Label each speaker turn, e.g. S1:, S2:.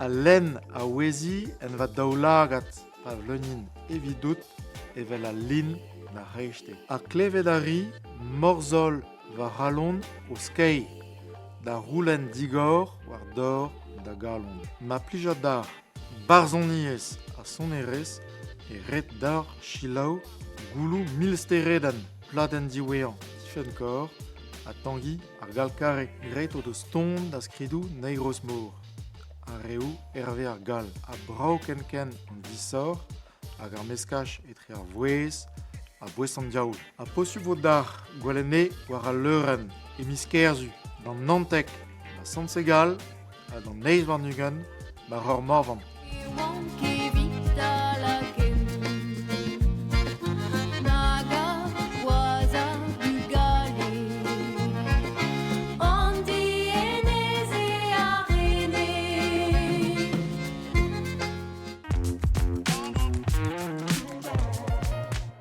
S1: Ha lenn a ouezi en va daoulagad pa vleugnin evidout evel al lin d'ar c'hreisteiz. Ha klevet a ri morzhol va c'halon o skeiñ da c'houlenn digor war dor da galon. Ma plija deoc'h barzhoniezh ha sonerezh e ret deoc'h selaou gouloù milsteredenn pladenn diwezhañ Tifenn-Kor ha Tangi ar Gall-Carré. Graet o deus ton da skridoù Negroz-Mor ha reoù Herve ar Gall. Ha brav ken-ken an disoc'h hag ar meskaj etre ar vouezh ha boest an diaoul. Ha posupl vo deoc'h gwelet anezhe war al leurenn e miz Kerzu d'an 19 da Sant-Segal ha d'an 28 war ur Morvan.